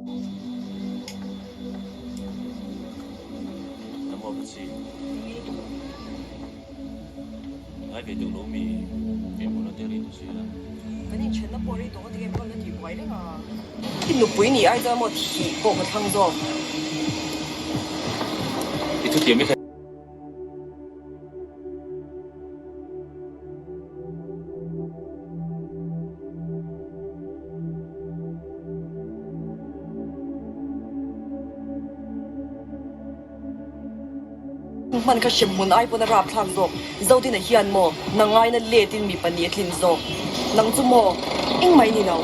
Emaw ka chi. Ngai ve deuh lo mi emaw la te rei tawh sia. Kan inthenna pawh rei tawh a tinge hman a tih buai reng a. I nupui nih ai chuan maw thih pawh ka thlang zawk. I thutiam i Hman kha hrem hmun ai pawn a rap thlak zawk. Zodina hian maw nang ngaina let in mipa nih a tlin zawk. Nang chu maw engmah i ni lo.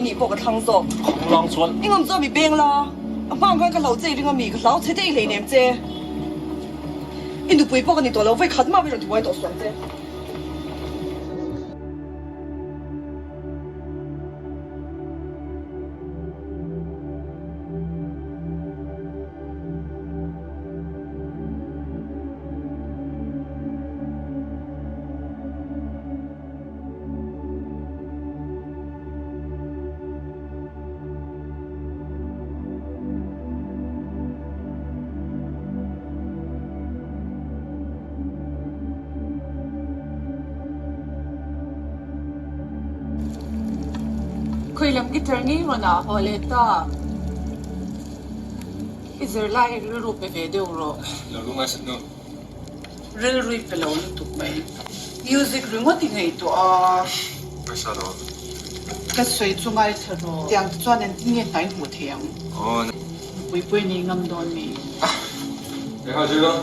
Nih pawh ka thlang zawk. Khawnglang chuan. I ngam chuan mi beng la. A hmang khan ka hlau che i ring a mi, ka hlau che daih hleinem che. I nupui pawh ka ni tawh lo, vawi khat mah mi rawn tibuai tawh sual che. Khawi lam guitar ngei rawn ah haw leh ta. I zirlai hi rilru pe ve deuh rawh. Lo lungai sat nu. Rilru i pe lo lutuk mai. Music ringawt i ngaihtuah a. Pawisa lo. Ka sawi chu ngaithla rawh. Tiang te chuan engtin nge hnai hmuh thei ang? Aw. Nupui pawh i nei ngam dawn mi? Engah zir lo?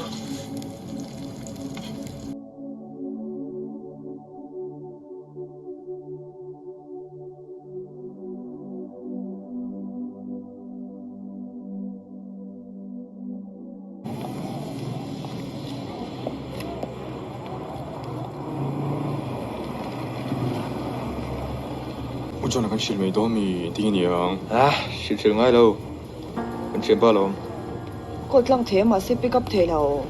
U John-a kan hrilh mai dawn mi engtin nge ni ang? Ah, hrilh hrilh ngai lo. Kan thian pa alawm. Call tlang thei a mahse pick up thei lo.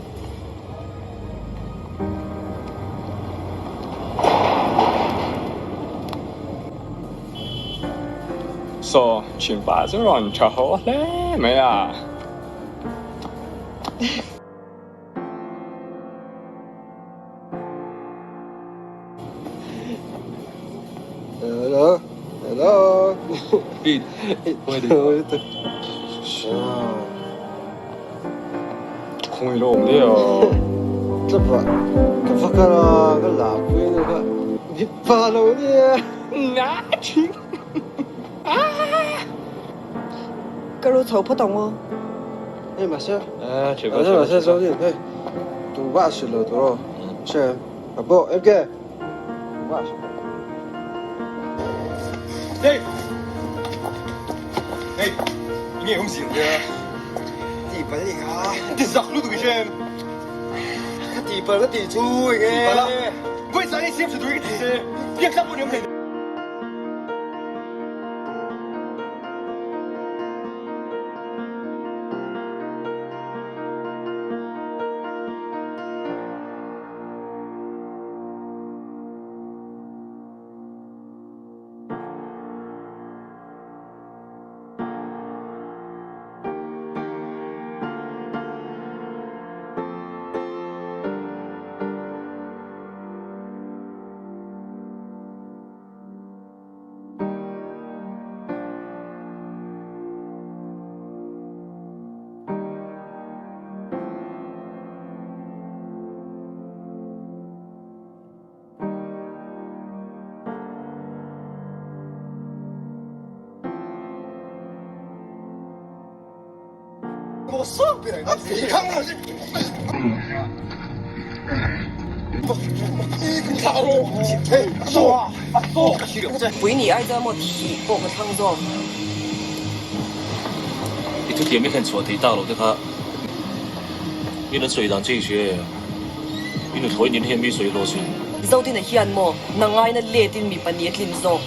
Saw, thian pa chu rawn tha haw hle mai a. Hello, hello. Pete, Khawngaih lo awm daih a. Chapa, ka va kal a, ka la pui nu kha mipa lo nia. Nga thin. Ka ro chho phawt ang aw. Hei mahse, mahse mahse Zodin hei tu vah hrilh lo tur aw. Hre em? Ka pawh MK tu vah hrilh lo. Hey! Hey! Nge awm zir nia? Tih palh ni kha. Ti zak lutuk i hre em? Ka tih palh ka tih chu enge? Tih palh a? Vawi zan i siam tha tur i ka ti che. Biak tlak pawh ni awm thei. Pui nih ai chuan maw thih pawh ka thlang zawk. I thutiam i hlen chhuah thei tak loh te kha min an sawi dan che i hria e. I nuthlawi nin hian mi sawi hlawh sin. Zodina hian maw nang ngaina let in mipa nih a tlin zawk.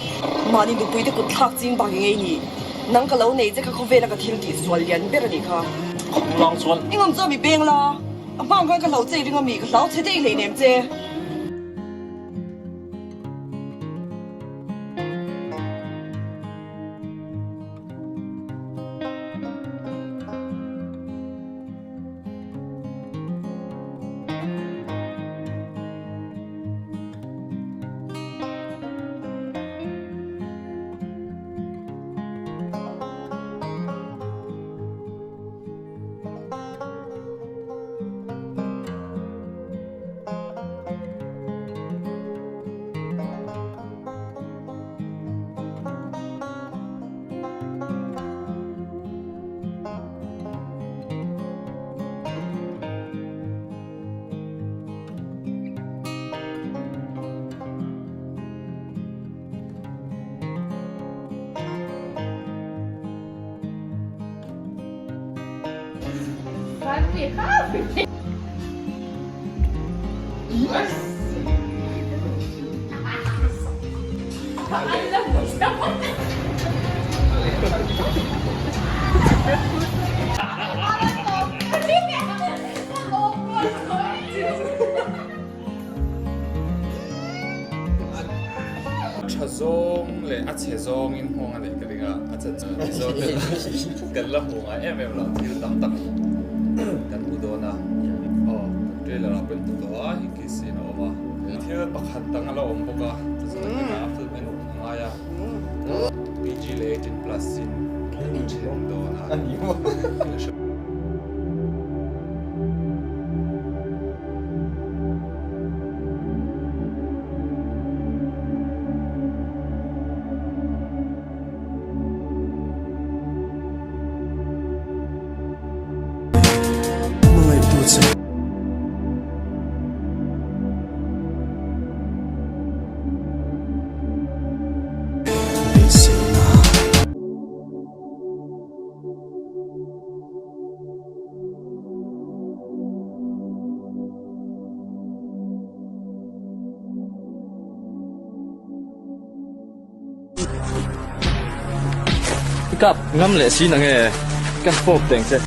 Mahni nupui te kut thlak ching bak i ngei ni. Nang ka lo nei che kha khawvela ka thil tih sual lian ber a nih kha. Khawnglang chuan. I ngam chuan mi beng la. A hmang khan ka hlau che i ring a mi, ka hlau che daih hleinem che. A tha zawng leh a chhe zawngin nghawng a neih ka ring a, a chan chu Mizo te kan la hmu ngai em em lo, thil tam tak kan hmu dawn a, aw kan trailer ah pawh in hmu tawh a, Hikis in a awm a, thil pakhat dang a la awm bawk a, chu chu nakinah a film en a ngai a, PG leh 18 plus in kan then dawn a. Hmangaihtu che. Beiseina. Kap ngam leh si nang e, kan fawp teng che.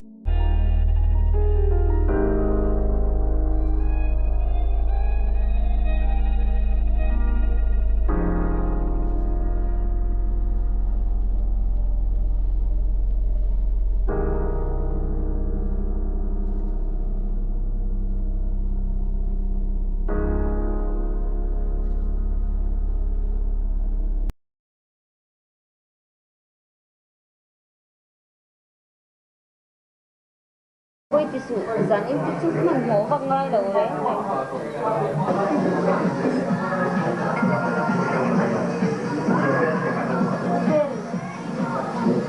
Pawi ti suh, zan in te chu hmanhmawh vak ngai lo reng reng. Hotel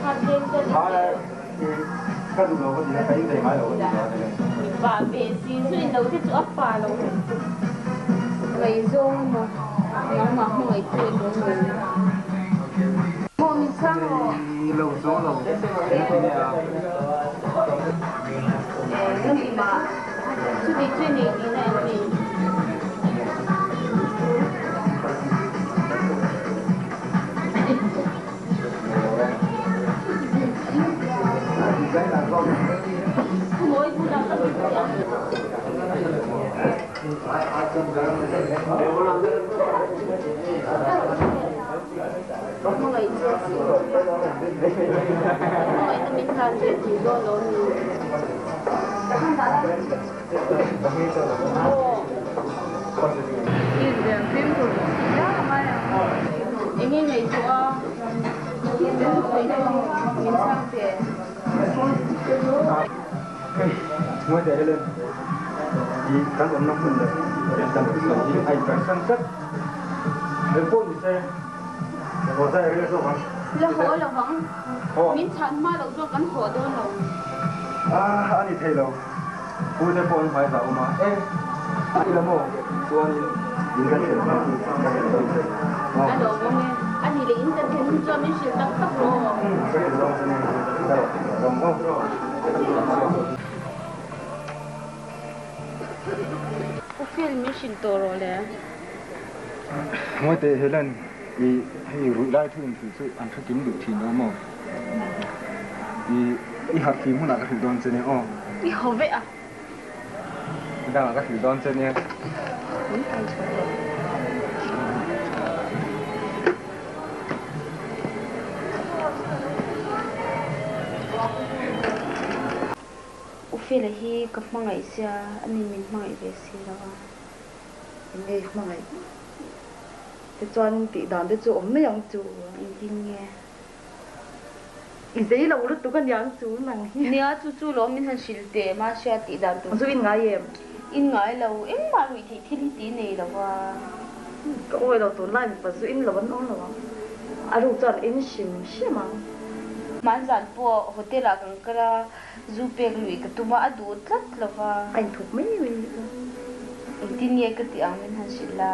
khat leng chuan in teh rawh. Mipa ve si chu in lo te chu a pa lo lutuk. Ngaihzawng emaw nangmah hmangaihtu emaw ngei. Maw min chhang rawh. Chuti chu nei tihna em ni? Mawi bulah ka hmu thei ang. Hmangaih che si. Hmangaihna min hlan ve thei dawn lo ni. Enge ngaihtuah a min chhang teh. La haw lo vang. Min chhan hma loh chuan kan haw dawn lo. A lo awm e. A nih leh in kan thlen hun chuan min hrilh tak tak rawh. U Phil, min hrilh tawh rawh le. Ngawi teh Helen, i hei ruih lai thu in hrilh chu an hre kim duh thin lo maw? I i harh fim hunah ka hrilh dawn che nia aw. I haw veh a. Midangah ka hrilh dawn che nia. Min kai chhuah rawh. U Fela hi ka hmangaih sia, ani min hmangaih ve si lo a. Enge i hmangaih? Tichuan tih dan te chu awm mai ang chu. Engtin nge? I zei lo lutuk a niang chu nang hi. Nia, chu chu lawm min han hrilh teh mahse tih dan tur. Zu in ngai em? In ngai lo, engmah ruih theih thil hi ti nei lo va. Ka awi lo tunlai mipa zu in lo an awm lo ang. A ruk chuan in hrim hrim ang. Hmanzan pawh hotel ah kan kal a, zu pek luih ka tum a, a duh tlat lo va. A inthup mai mai nih chu. Engtin nge ka tih ang min han hrilh la?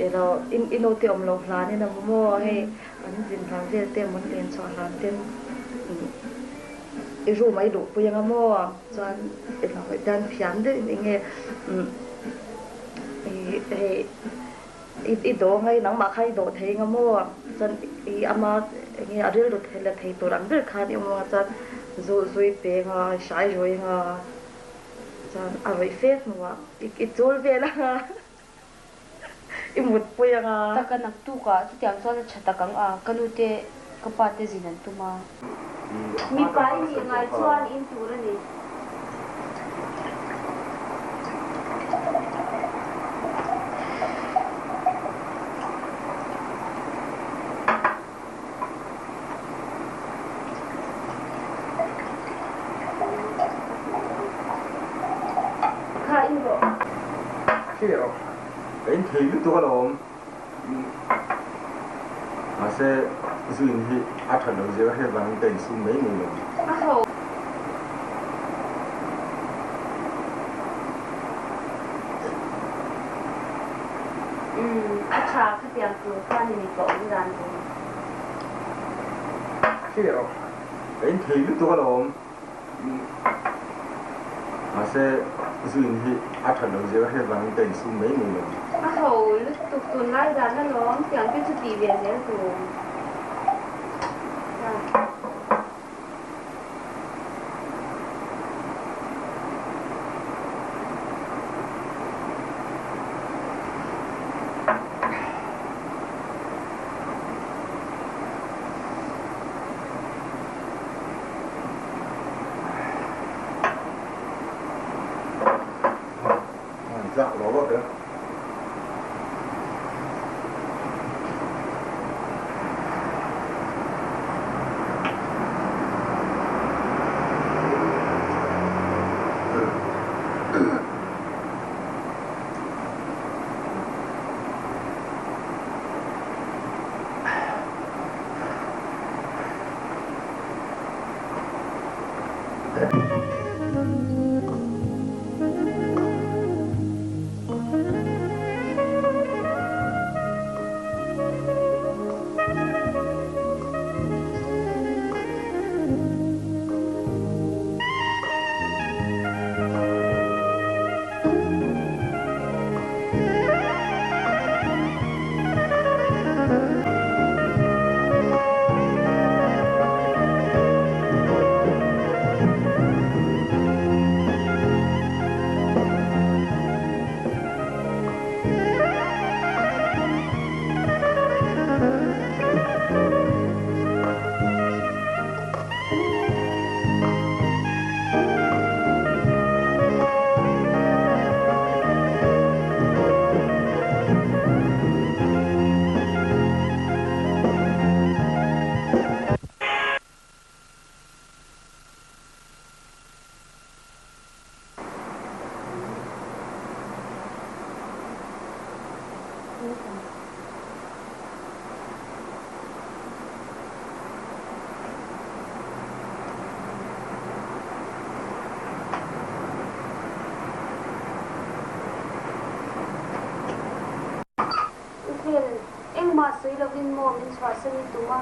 Elo in i note awm lo hlan in a maw hei an zin hlan vel te mawn len chhuah hlan ten. I room ah i luhpui anga maw? Chuan i lo dan thiam deuhin enge i hei i dawng a i nangmah kha i dawh thei anga maw? Chuan i ama enge a rilru la thei tur ang ber khan i awm anga chuan zu zui peng a i hrai ruai anga chuan a rawih fe hnuah i chul vel anga i mutpui anga. Taka naktukah chutiang chuan a tha tak ang a, ka nu te ka pa te zin an tum a. Mipa i nih ngai chuan in tur a ni. Kha in rawh. Hre rawh. Ka in thei lutuk alawm. Mahse, zu in hi a that loh zia ka hriat vangin ka insum mai mai lo. A ho. Umm, a tha khatiang tur kha ni mipa awm dan tur. Hre rawh. Ka in thei lutuk alawm. Mahse, zu in hi a that loh zia ka hriat vangin ka insum mai mai lo. A ho lutuk tunlai dan alawm tiang te chu tih ve zel tur. U Fel, engmah sawi lovin maw min chhuahsan i tum a?